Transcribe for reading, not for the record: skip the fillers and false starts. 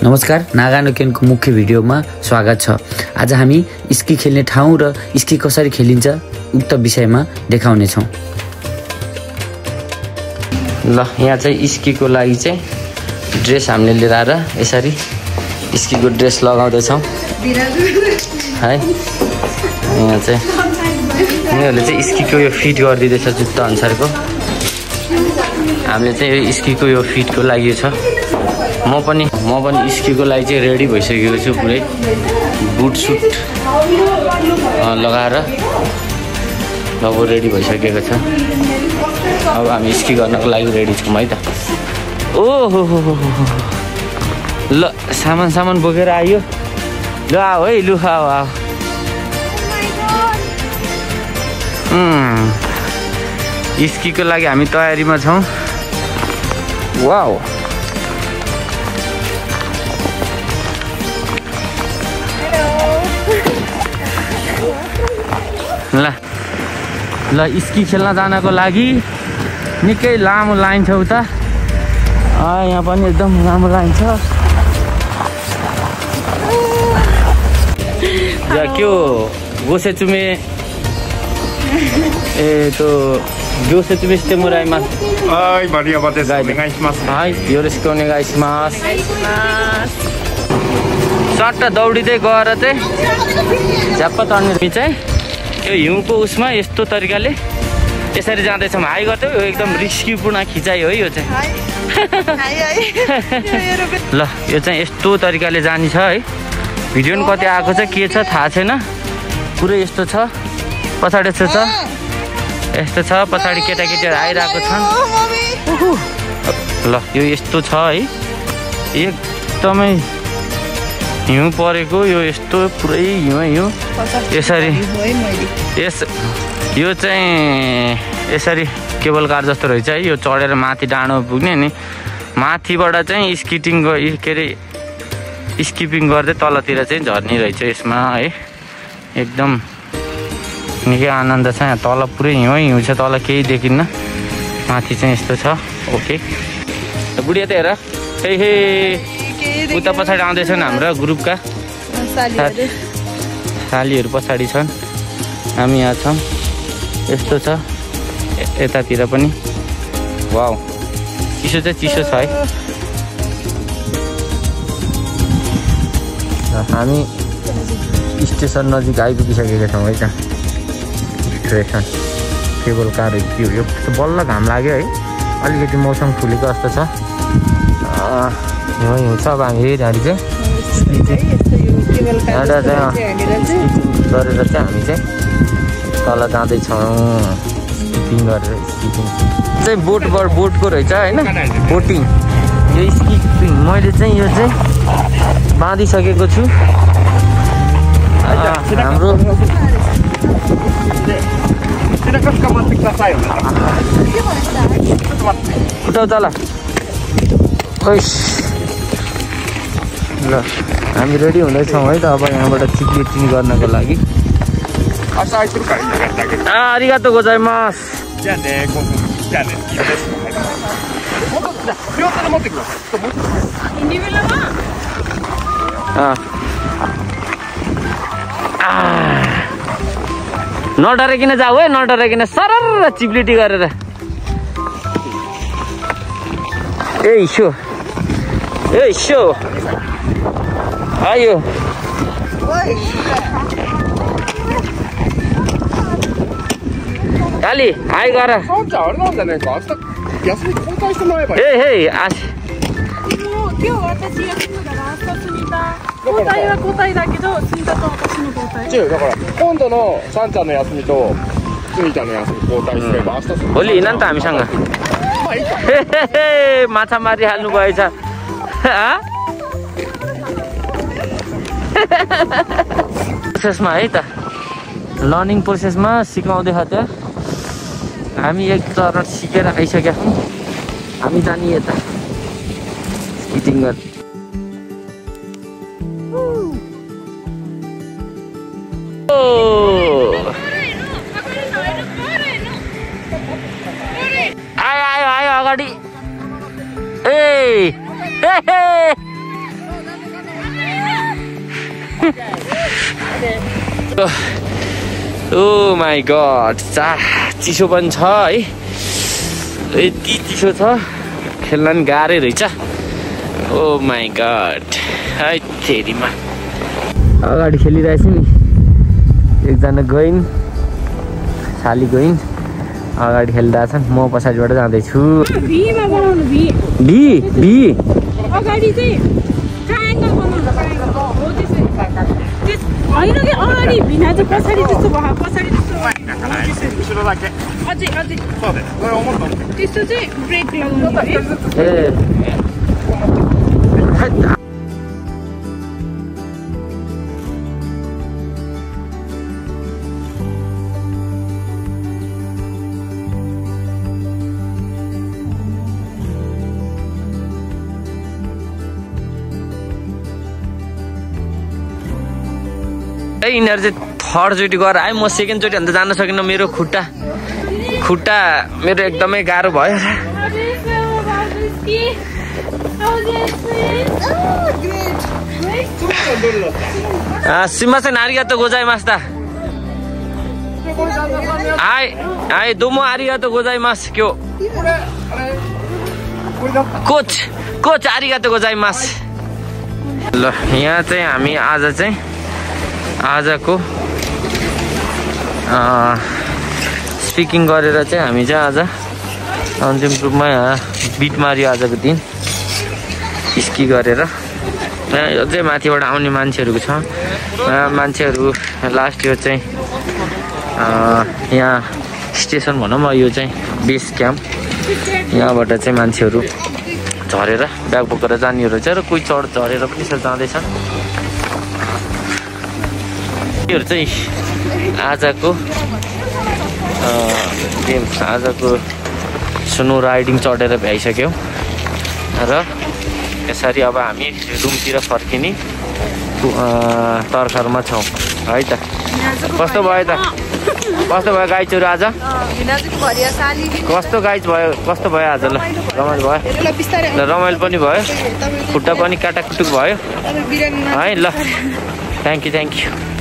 नमस्कार, नागानो केनको मुख्य भिडियोमा स्वागत छ। आज हामी स्की खेल्ने ठाउँ र स्की कसरी खेलिन्छ उक्त विषयमा देखाउने छौं। ल यहाँ चाहिँ स्कीको लागि चाहिँ ड्रेस हामीले लिएर आएर यसरी स्कीको ड्रेस लगाउँदै छौं है। यहाँ चाहिँ उनीहरुले चाहिँ स्कीको यो फिट गरिदिँदैछ जुत्ता अनुसारको। हामीले चाहिँ यो स्कीको यो फिटको लागि छ। म पनि स्कीको लागि चाहिँ रेडी भइसकेको छु। पुरै बुट सुट लगाएर अब रेडी भइसकेको छ। अब हामी स्की गर्नको लागि रेडी छौँ है त। ओहो ल सामान बोकेर आयो। ल आऊ है, लु आऊ। स्कीको लागि हामी तयारीमा छौँ। वाउ, ल स्की खेल्न जानको लागि निकै लामो लाइन छ उता। यहाँ पनि एकदम लामो लाइन छ। क्यों गोसेचुमे Yoshitsumeshite moraimasu. Hai, Mariaba desu. Onegai shimasu. Hai, yoroshiku onegai shimasu. सट्ट दौडिँदै गएर चाहिँ झ्याप्प तर्ने चाहिँ यो हिउँको उसमा यस्तो तरिकाले यसरी जाँदैछौँ। हाई गर्दै यो एकदम रिस्कीपूर्ण खिचाइ हो यो चाहिँ। ल यो चाहिँ यस्तो तरिकाले जानी छ है। भिडियो पनि कति आएको छ के छ थाहा छैन। पुरै यस्तो छ। पछाडि यस्तो छ, यस्तो छ। पछाडि केटाकेटीहरू आइरहेको छन्। ल यो यस्तो छ है। एकदमै हिउँ परेको यो यस्तो पुरै हिउँ यसरी यो चाहिँ यसरी केबल कार जस्तो रहेछ है। यो चढेर माथि डाँडो पुग्ने नि माथिबाट चाहिँ स्किपिङ गर्दै तलतिर चाहिँ झर्ने रहेछ यसमा है। एकदम निकै आनन्द छ। यहाँ तल पुरै हिउँ छ। तल केही देखिन्न। माथि चाहिँ यस्तो छ। ओके बुढिया त हेर। हे उता पछाडि आउँदैछन् हाम्रा ग्रुपका सालीहरू पछाडि छन्। हामी यहाँ छौँ। यस्तो छ यतातिर पनि। वाउ, चिसो चाहिँ चिसो छ है। हामी स्टेसन नजिक आइपुगिसकेका छौँ है त। स्टेसन केबल कार यो बल्ल घाम लाग्यो है। अलिकति मौसम खुलेको जस्तो छ। हिउँ छ। अब हामी हेरिहाली चाहिँ गरेर चाहिँ हामी चाहिँ तल जाँदैछौँ। स्किपिङ गरेर चाहिँ बोटको रहेछ होइन। बोटिङ यो स्किपिङ मैले चाहिँ यो चाहिँ बाँधिसकेको छु। हाम्रो उठाउ तल। ल हामी रेडी हुँदैछौँ है त। अब यहाँबाट चिप्लिटिङ गर्नको लागि। आरिगातो गोजाइमास। नडराइकन जाऊ है, नडराइकन सरर चिप्लिटी गरेर। ए सो आयो। काली हाई गर। हे भोलि हिँड नि त हामीसँग। माछा मारिहाल्नु भएछ। प्रोसेसमा है त। लर्निङ प्रोसेसमा सिकाउँदै थियो। हामी एक चरण सिकेर आइसकेका छौँ। हामी जाने यता स्किटिङ गर्न। आयो अगाडि। ए ओ माई गड चिसो पनि छ है यति चिसो छ खेल्न नि गाह्रै रहेछ ओ माई गड है तेरीमा अगाडि खेलिरहेछ नि एकजना गइन् साली गइन् अगाडि खेलिरहेछन् म पछाडिबाट जाँदैछु भी अगाडि चाहिँ ट्रायंगल बनाउनु हो त्यसै हैन के अगाडि भिना चाहिँ पछाडी जस्तो भयो पछाडी जस्तो अझै त्यस्तो चाहिँ ब्रेक लगाउनु यिनीहरू चाहिँ थर्डचोटि गरेर आयो म सेकेन्डचोटि अन्त जान सकिनँ मेरो खुट्टा मेरो एकदमै गाह्रो भयो सिमासेन आरिगातो गोजाइमास आए दोमो आरिगातो गोजाइमास क्यों कोच आरिगातो गोजाइमास ल यहाँ चाहिँ हामी आजको स्पिकिङ गरेर चाहिँ हामी चाहिँ आज अन्तिम रूपमा बिट मार्यो आजको दिन स्की गरेर अझै माथिबाट आउने मान्छेहरूको छ मान्छेहरू लास्ट यो चाहिँ यहाँ स्टेसन भनौँ यो चाहिँ बेस क्याम्प यहाँबाट चाहिँ मान्छेहरू झरेर ब्याग बोकेर जानेहरू रहेछ र कोही झरेर पनि यसरी जाँदैछन् यो चाहिँ आजको स्नो राइडिङ चढेर भ्याइसक्यौँ र यसरी अब हामी रुमतिर फर्किने तर्खरमा छौँ है त कस्तो भयो गाइजहरू आज कस्तो भयो आज ल रमाइलो भयो ल रमाइलो पनि भयो खुट्टा पनि काटाकुटुक भयो है ल थ्याङ्क यू